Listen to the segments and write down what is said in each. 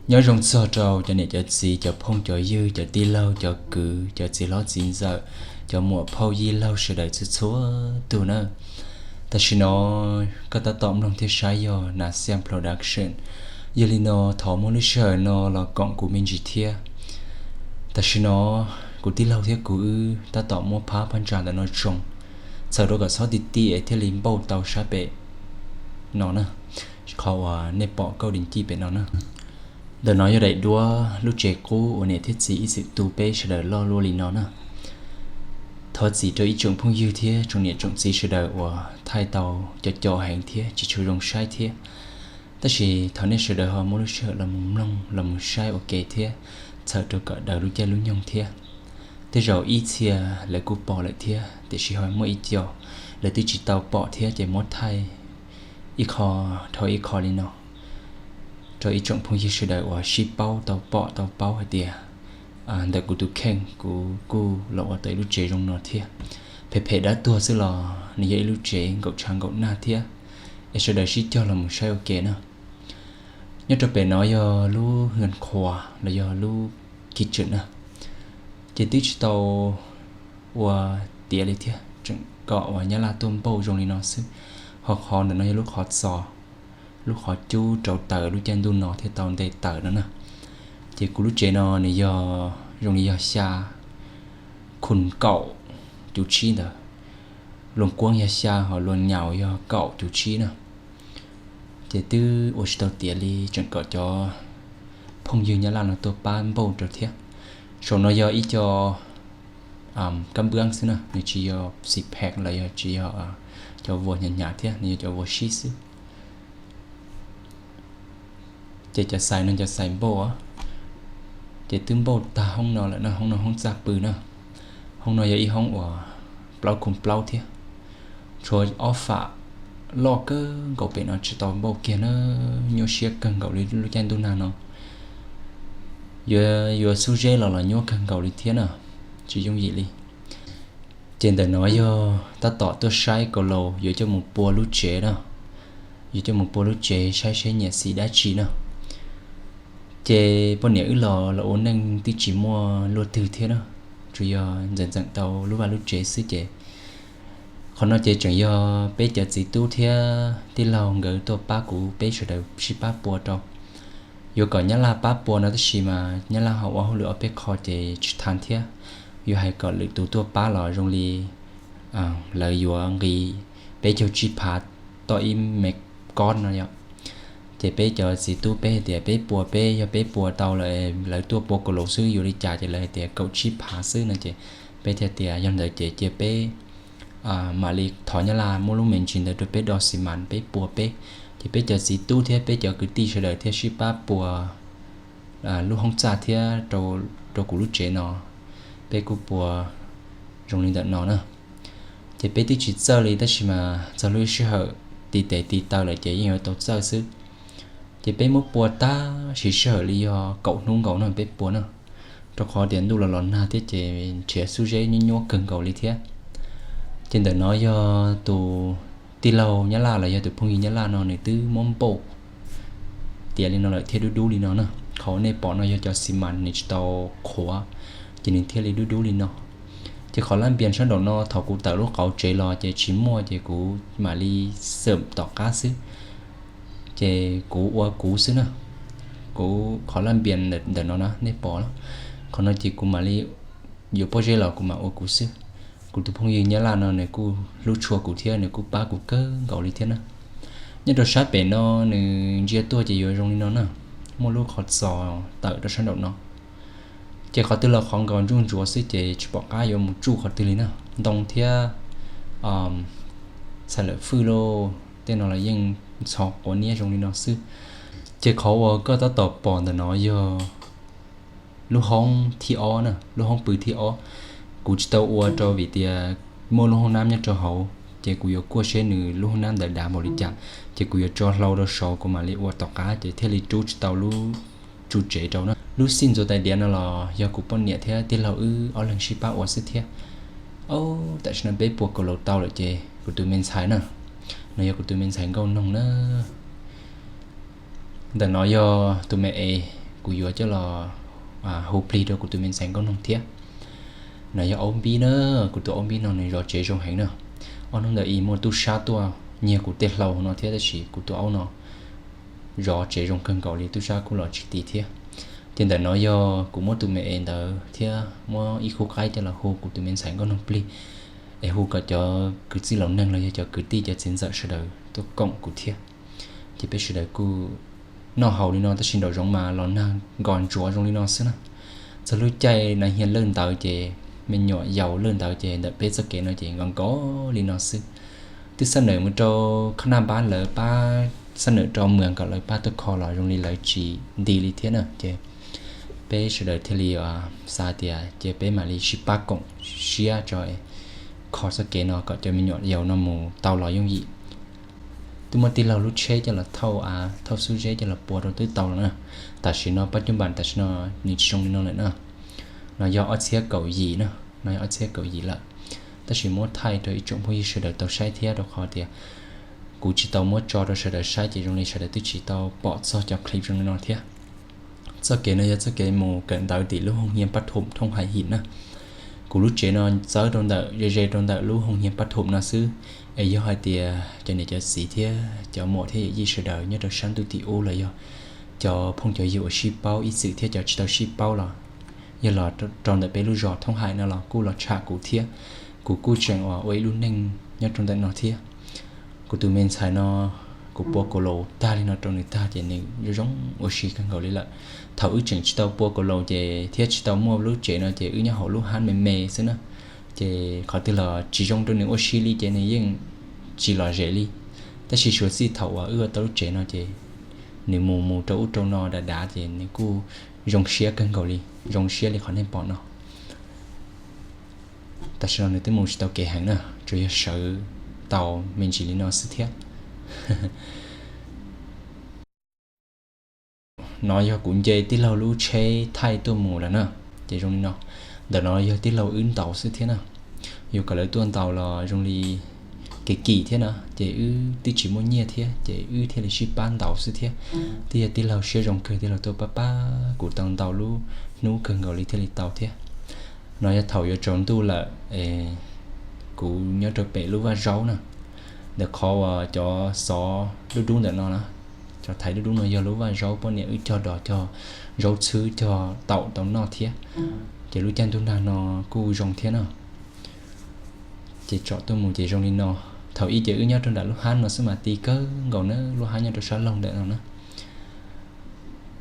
Nyob zoo txog rau cov niam cov txiv, cov phooj cov ywg, cov tij laug cov kwv, cov txiv hlob txiv ntxawm, cov muam phauj yij laug sawv daws txhua txhua tus na. Tam sim no koj tab tom mloog thiab saib yog Nas Xiam Production. Yog li no thov muab lub sij hawm no los koom kuv me ntsis thiab. Tam sim no kuv tij laug thiab kuv wb tab tom muab phab phab ntsa ntawm no tsoo, txhawm rau kom txhob ti ti es thiaj li npauj tau sab pem no na, qhov uas nej pom kauj di ncij pem no na. Ntawm no yog daim duab lub tsev qub uas niam thiab txiv ib txwm tu peb sawv daws loj luaj li no na. Thov txim rau ib tsoom phooj ywg thiab tsoom niam tsoom txiv sawv daws uas thaij tau co co heev thiab tsis tshua zoo saib thiab. Tab sis thov nej sawv daws ho muab lub sij hawm los mus mloog los mus saib ua ke thiab, txhawm rau kom daws lub caij lub nyoog thiab. Tej zaum ib txhia lawv kuj pom lawm thiab, tiam sis ho muaj ib co lawv twb tsis tau pom thiab, ces muab thaij ib qho dhau ib qho li no rau ib tsoom phooj ywg sawv daws uas sib paub tau pom tau paub hais tias ntawm kuv tus kheej kuv kuj los ua tau ib lub tsev zoo no thiab. Phem phem dab tuag xwb los nws yog ib lub tsev nkaum tshav nkaum nag thiab, es sawv daws sib cog los mus saib ua ke na. Nyob rau pem no yog lub hwj qhua los yog lub kitchen na, ces twb tsis tau ua tiav li thiab, tseem kom uas nyab laj tuaj npauj zoo li no xwb. Ho qhov ntawm no yog lub qhov txos, lub qhov cub rau taws lub caij ntuj no thiaj tau nte taws no na. Ces kuv lub tsev no nws yog zoo li yog xya, khun kaum cuv tsib ntawd, luas kuab yog xya ho luas nyaus yog kaum cuv tsib na. Ces twb ua tsis tau tiav li, tseem kom cov phooj ywg nyab laj no tuaj pab npauj rau thiab. Saum no yog ib co kab npwab xwb na, nws tsis yog xi phees los yog tsis yog cov vuas hnyav hnyav thiab, nws yog cov vuas sib xwb. Ces cov xais no cov xais npauj, ces twb npauj tag hoob no lawm no, hoob no hoob txaj pw na. Hoob no yog ib hoob uas plaub khum plaub thiab, tshuav ob fam loj kawg nkaus pem no tsis tau npauj kiag na, nyuaj siab kawg nkaus li lub caij ntuj nag no. Yuav yuav xub zeb los los nyuaj kawg nkaus li thiab na, tsis yooj yim li. Ces ntawm no yog tab tom tuaj saib kaus laus yuav coj mus pua lub tsev na, yuav coj mus pua lub tsev saib seb nyiam xim dab tsi na. Ces poj niam wb los los ua neej twb tsis muaj luaj twg thiab na, tsuas yog ntxeem ntxeem tau lub vaj lub tsev xwb ces qhov no ces tseem yog peb cov txiv tub thiab tij laug nkawd tuaj pab kuv, peb sawv daws sib pab pua rau. Yuav kom nyab laj pab pua no tab sis mas nyab laj ho ua hauj lwm ob peb qho ces tsis tau thiab. Yuav hais kom lwm tus tuaj pab los zoo li lawv yuav nqis peb caug tsib phav toj ib me kob no yom. Ces peb cov txiv tub peb hais tias peb pua peb, yog peb pua tau lawm lawv tuaj pua kaus laus xwb yuav li cas, ces lawv hais tias kaum tsib phav xwb no ces peb thiaj tias yog ntawd ces cia peb mam li thov nyab laj muab lub me ntsis ntawd rau peb do xi mas peb pua peb. Ces peb cov txiv tub thiab peb cov kwv tij sawv daws thiaj sib pab pua lub hoob txaj thiab rau kuv lub tsev no, peb kuj pua zoo li ntawm no na. Ces peb twb tsis txawj li tab sis mas txog lub sij hawm tiv tes tiv taw lawm ces yeej yuav tau txawj xwb. Ces peb muab pua tag siv sij hawm li yog kaum hnub nkaus no peb pua na, rau qhov tias ntuj los los nag thiab ces nrhiav xub zeb nyuaj nyuaj kawg nkaus li thiab. Ces ntawm no yog tus tij laug nyab laj los yog tus phooj ywg nyab laj no nws twb muab npauj tiav li no lawm thiaj dub dub li no na. Qhov nej pom no yog cov xi mas nws tsis tau qhuav, ces nws thiaj li dub dub li no. Ces qhov laj npias sab nraum no thaum kuv tawm lub qauv tsev los ces tsis muaj ces kuv mam li xawm tom qab xwb. Ces kuv ua kuv xwb na, kuv qhov laj npias ntawm no na nej pom, qhov no ces kuv mam li yuav pob zeb los kuv mam ua kuv xwb. Kuv tus phooj ywg nyab laj no nws kuj hlub tshua kuv thiab nws kuj pab kuv kawg nkaus li thiab na. Nyob rau sab pem no nws ntsia tuaj ces yuav zoo li no na, muaj lub qhov txos tawm rau sab nraum no. Ces qhov twg los qhov nkaus ntsuj ntsuav xwb ces tsis pom qab yuav mus tsuj qhov twg li na. Ntoo thiab txhais lawm fwj lauj, tej no los yeej ntxhov quav niab zoo li no xwb. Ces qhov uas koj tab tom pom ntawm no yog lub hoob thib ob na, lub hoob pw thib ob. Kuv tsis tau ua rau vim tias muaj lub hoob nab nyob rau hauv, ces kuv yuav kuaj seb nws lub hoob nab ntawd dav npaum li cas, ces kuv yuav tso hlau rau saud kuv mam li ua tom qab ces thiaj li rub tsis tau lub tsuj tsev rau na. Lub xij ntxuav tais diav no los yog kuv poj niam thiab tij laug wb ob leeg sib pab ua xwb thiab. Au, tam sim no peb pua kaus laus tau lawm ces kuv tus me ntxhais na, no yog kuv tus me ntxhais nkauj noog na. Ntawm no yog tus me es kuv yuav coj los hu plig rau kuv tus me ntxhais Nkauj Noog thiab. No yog aub npib na, kuv tus aub npib no nws zov tsev zoo heev na. Ob hnub ntawd ib muaj tub sab tuaj nyiag kuv tej hlau no thiab, tab sis kuv tus aub no zov tsev zoo kawg nkaus li, tub sab kuj los tsis ti thiab. Ces ntawm no yog kuv muab tus me es ntawd thiab muab ib khub qaib coj los hu kuv tus me ntxhais Nkauj Noog plig, es hu kom cov kwv tij laus neeg los yog cov kwv tij cov txiv ntxawm sawv daws tuaj koom kuv thiab. Ces peb sawv daws kuj noj haus li no, tab sis nraum zoov mas los nag nkos ntsuav zoo li no xwb na. Txog lub caij na hias lawj ntawd ces, me nyuam yaus lawj ntawd ces ntawm peb txoj kev no ces nkos nkos li no xwb. Twb xab nawm mus rau khab naj npab lawv pab, xab nawm rau mws kom lawv pab tuaj kho los zoo li lawv tsis nti li thiab na. Ces peb sawv daws thiaj li xav tias ces peb mam li sib pab koom siab tso, kho txoj kev no kom cov me nyuam yaus no mus tau los yooj yim. Twb muab tij laug lub tsheb coj los thauj, thauj xub zeb coj los pua rau twb tau los na. Tam sim no pab cub npas tam sim no nws tsis zoo li no lawm na. No yog ob txhiab kaum yim na, no yog ob txhiab kaum yim lawm. Tab sis muab thaij rau ib tsoom phooj ywg sawv daws tau saib thiab, rau qhov tias kuv tsis tau muab tso rau sawv daws saib ces zoo li sawv daws twb tsis tau pom txog cov clip zoo li no thiab. Txoj kev no yog txoj kev mus kawm ntawv tim lub hoos hias pab thum thoob hais him na. Kuv lub tsev no txawb rau ntawm, ze ze rau ntawm lub hoos hias pab thum no xwb. Es yog hais tias cov niam cov txiv thiab cov muam thiab yawm yij sawv daws nyob rau sab ntuj tim ub los yog cov phooj cov ywg uas sib paub ib txwm thiab cov tsis tau sib paub los yog los rau ntawm peb lub zos thoob hais no los kuj los tsham kuv thiab. Kuv kuj tseem ua ib lub neej nyob rau ntawm no thiab. Kuv tus me ntxhais no, kuv pua kaus laus tag li no rau nws tag ces nws zoo zoo ua si kawg nkaus li lawm. Thaum wb tseem tsis tau pua kaus laus ces thiab tsis tau muaj lub tsev no ces wb nyob hauv lub hab me me xwb na. Ces qhov twg los tsis zoo rau nws ua si li ces nws yeej tsis lom zem li. Tab sis suav txij thaum uas wb ua tau lub tsev no ces nws mus mus rau ub rau no dav dav ces nws kuj zoo siab kawg nkaus li, zoo siab li qhov nej pom no. Tam sim no nws twb mus tsis tau kev heev na, tsuas yog sawv tau me ntsis li no xwb thiab. No yog kuv nce tij laug lub tsheb thaij tuaj mus lawm na. Ces zoo li no, ntawm no yog tij laug wb ntaus xwb thiab na. Yus kom lawv tuaj ntaus los zoo li kev kim thiab na, ces wb twb tsis muaj nyiaj thiab ces wb thiaj li sib pab ntaus xwb thiab. Twb yog tij laug siab zoo kawg, tij laug tuaj pab pab kuv tau ntau lub hnub kawg nkaus li thiaj li tau thiab. No yog thaum yuav tsaus ntuj lawm es kuv nyob rau pem lub vaj zaub na, ntawm qhov uas cov xov dub dub ntawm no na, cov thaiv dub dub no yog lub vaj zaub poj niam wb cog dos cog zaub txhwb cog taum tau noj thiab. Ces lub caij ntuj nag no kuj zoo thiab na. Ces tsom tuaj mus ces zoo li no. Thaum ub ces wb nyob rau nram lub hab no xwb mas ti kawg nkaus na, lub hab nyob rau sab laug ntawm no na.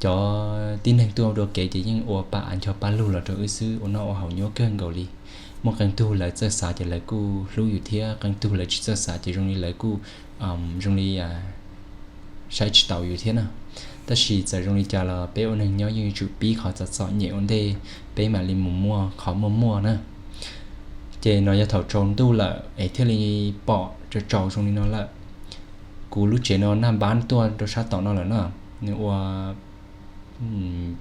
Cov tib neeg tuaj dua kev ces yeej ua pa av ncho paj lug los rau wb xwb, ua noj ua haus nyuaj kawg nkaus li. Muaj qee tug lawv txawj xav ces lawv kuj hlub yus thiab, qee tug lawv tsis txawj xav ces zoo li lawv kuj zoo li saib tsis taus yus thiab na. Tab sis txawm zoo li cas los peb ua neeg nyob yeej yuav tsum pib qhov txom txom nyem ua ntej peb mam li mus muaj qhov muaj muaj na. Ces no yog thaum tsaus ntuj lawm es thiaj li pom tsaus tsaus zoo li no lawm. Kuv lub tsev no naj npab tuaj rau sab tom no lawm na, nws ua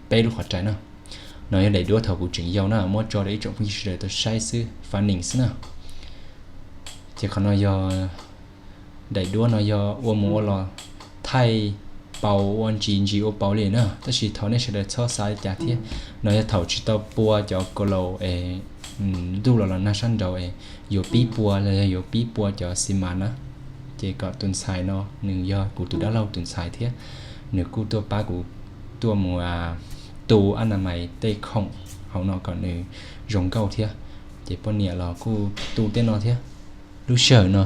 peb lub qhov rais na. No yog daim duab thaum kuv tseem yau na, muab tso rau ib tsoom phooj ywg sawv daws tau saib xwb, funny xwb na. Ces qhov no yog daim duab no yog ua mus ua los thaij paus ua ntsis ntsis ua paus li na, tab sis thov nej sawv daws txhob xav li cas thiab. No yog thaum tsis tau pua cov kaus laus es ntuj los los nag sab nraud es yuav pib pua los yog yuav pib pua cov xi mas na. Ces kom tus ntxhais no nws yog kuv tus dab laug tus ntxhais thiab, nws kuj tuaj pab kuv tuaj mus tu a na mais tej khoom hauv no kom nws zoo nkauj thiab. Ces poj niam los kuj tu tej no thiab. Lub sij hawm no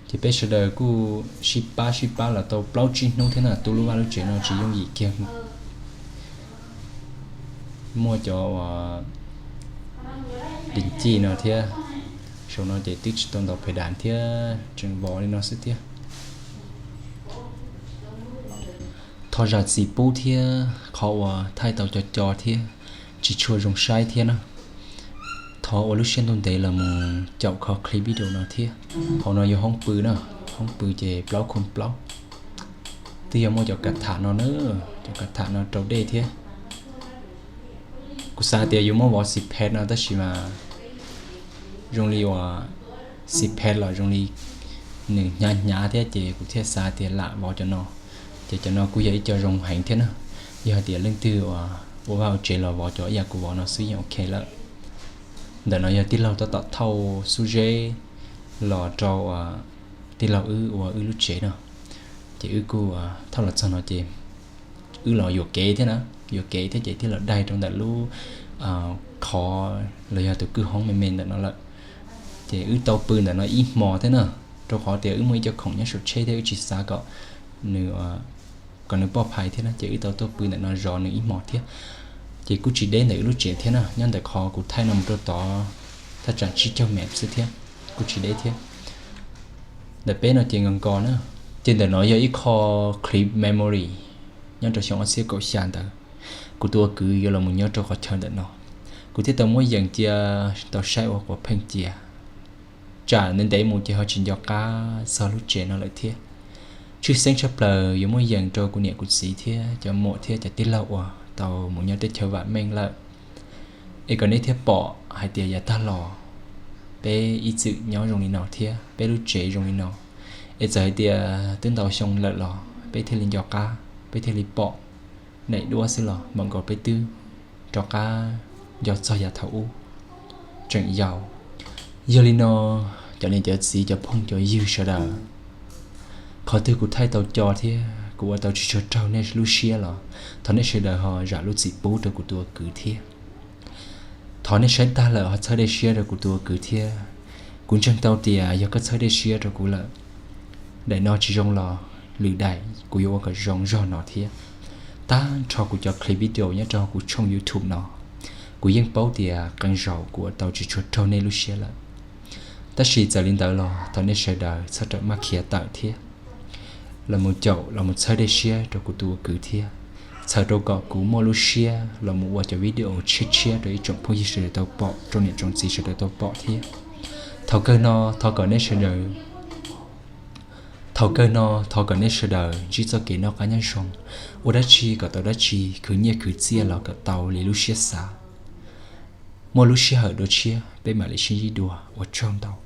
ces peb sawv daws kuj sib pab sib pab los tau plaub tsib hnub thiab na, tu lub vaj lub tsev no tsis yooj yim kiag. Muaj cov uas pim cij no thiab, saum no ces twb tsis tau ntaus phem das thiab, tseem vov li no xwb thiab. Thov zam txim pub thiab, qhov uas thaij tau co co thiab tsis tshua zoo saib thiab na. Thov ua lub siab ntuj ntev los mus caum kho clip video no thiab. Hauv no yog hoob pw na, hoob pw ces plaub khum plaub. Twb yog muaj cov kav tham no na, cov kav tham no rau dej thiab. Kuv xav tias yuav muab vov xis phem no tab sis mas zoo li uas xis phem los zoo li nws hnyav hnyav thiab ces kuv thiaj xav tias lam vov cov no. Ces cov no kuj yog ib co zoo heev thiab na. Yog hais tias leej twg uas ua vaj ua tsev los vov cov ib yam kuv vov no xwb yeej ok lawm. Ntawm no yog tij laug tab tom thauj xub zeb los rau tij laug wb ua wb lub tsev no. Ces wb kuj thauj los txog no ces wb los yuam kev thiab na, yuam kev thiab ces thiaj los daig rau ntawm lub qhov los yog tus kwj hoob me me ntawm no lawm. Ces wb tau pw ntawm no ib hmo thiab na, rau qhov tias wb muaj ib co khoom nyob saum tsheb thiab wb tsis xav kom nws kom nws poj phais thiab na, ces wb tau tuaj pw ntawm no zov nws ib hmo thiab. Ces kuj tsis deb ntawm wb lub tsev thiab na, nyob ntawm qhov kuv thaij no mus rau tod thaj tsam tsib caug mev xwb thiab, kuj tsis deb thiab. Ntawm peb no ces nkaus nkaus na, ces ntawm no yog ib qho clip memory nyob rau xyoo ob txhiab kaum xya ntawd, kuv tus ua kwv yuav los mus nyob rau qhov chaw ntawm no. Kuv thiaj tau muab yees cia tau saib ua quav pheej cia, tsam ntev ntev mus ces ho tsis nco qab txog lub tsev no lawm thiab. Tshwj xeeb tshaj plaws yuav muab yees rau kuv niam kuv txiv thiab cov muam thiab cov tij laug uas tau mus nyob teb chaws vam meej lawm, es kom nej thiaj pom hais tias yav tag los peb ib txwm nyob zoo li no thiab peb lub tsev zoo li no. Es txawm hais tias twb ntau xyoo lawm los peb thiaj li nco qab, peb thiaj li pom, daim duab xwb los mam nkaus peb twb rov qab nco txog yav thaum ub tseem yau. Yog li no, cov niam cov txiv cov phooj cov ywg sawv daws, qhov twg kuv thaij tau co thiab kuv ua tau tsis tshua raug nej lub siab los thov nej sawv daws ho zam lub txim pub rau kuv tus ua kwv thiab. Thov nej saib tag lawm ho txhawb dej siab rau kuv tus ua kwv thiab. Kuv ntseeg tau tias yog koj txhawb dej siab rau kuv lawm, daim no tsis zoo los lwm daim kuv yuav ua kom zoo zog no thiab. Tag nrho kuv cov clip video nyob rau kuv tshooj YouTube no, kuv yeej paub tias qee zaus kuv ua tau tsis tshua raug nej lub siab lawm. Tab sis txawm li ntawd los thov nej sawv daws txhob rawm maj khiav tawm thiab, los mus caum los mus txhawb dej siab rau kuv tus ua kwv thiab, txhawm rau kom kuv muaj lub siab los mus ua cov video tshiab tshiab rau ib tsoom phooj ywg sawv daws tau pom, rau niam tsoom txiv sawv daws tau pom thiab. Thaum kawg no thov kom nej sawv daws Thaum kawg no thov kom nej sawv daws ntsib txoj kev noj qab nyob zoo, ua dab tsi kom tau dab tsi, khwv nyiaj khwv txiaj los kom tau li lub siab xav. Muaj lub sij hawm dua tshiab peb mam li sib ntsib dua, ua tsaug ntau.